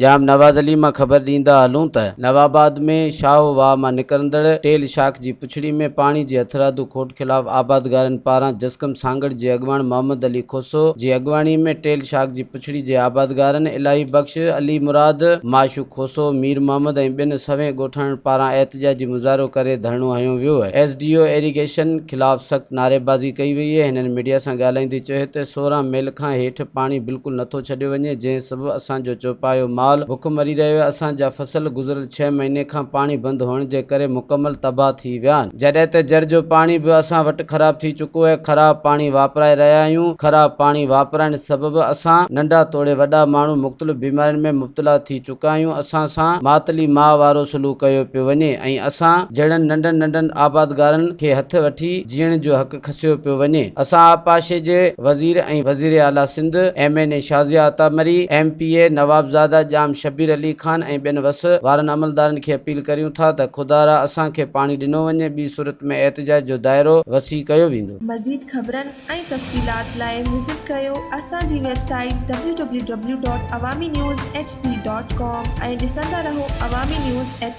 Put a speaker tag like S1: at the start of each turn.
S1: ڄام نواز علي مان خبر ڏيندا هلون ته نواباد ۾ شاهو واهه مان نڪرندڙ ٽيل شاخ جي پڇڙي ۾ پاڻي جي هٿرادو کوٽ خلاف آبادگارن پاران جسقم سانگهڙ جي اڳواڻ محمد علي کوسو جي اڳواڻي ۾ ٽيل شاخ جي پڇڙي جي آبادگارن الاهي بخش، علي مراد، معشوق کوسو، مير محمد ۽ ٻين سوين ڳوٺاڻن پاران احتجاجي مظاهرو ڪري ڌرڻو هنيو ويو، ايس ڊي او ايريگيشن خلاف سخت نعريبازي ڪئي وئي، هنن ميڊيا سان ڳالهائيندي چيو ته 16 ميل کان هيٺ پاڻي بلڪل نٿو ڇڏيو وڃي جنهن سبب اسان جو چوپايو مال بک مري رهيو آهي، اسان جا فصل گذريل ڇهه مهيني کان پاڻي بند هئڻ جي ڪري مڪمل تباهه ٿي ويا آهن، جڏهن ته جر جو پاڻي به اسان وٽ خراب ٿي چڪو آهي، خراب پاڻي واپرائي رهيا آهيون، خراب پاڻي واپرائڻ سبب اسان ننڍا توڙي وڏا ماڻهو مختلف بيمارين ۾ مبتلا ٿي چڪا آهيون، اسان سان ماتلي ماء وارو سلوڪ ڪيو پيو وڃي ۽ اسان جهڙن ننڍن ننڍن آبادگارن کي هٿ وٺي جيئڻ جو حق کسيو پيو وڃي. اسان آبپاشي جي وزير ۽ وزير اعليٰ Sindh, M N A Shazia Ata Marri, M P A Nawabzada Jam Shabbir Ali Khan ۽ ٻين وس وارن عملدارن کي اپيل ڪريون ٿا ته خدارا اسان کي پاڻي ڏنو وڃي ٻي صورت ۾ احتجاج جو دائرو وسيع ڪيو ويندو.
S2: مزيد خبرن ۽ تفصيلات لاء وزٽ ڪريو اسان جي website W W W dot Awami news H D dot com ۽ ڏسندا رهو عوامي نيوز ايڇ.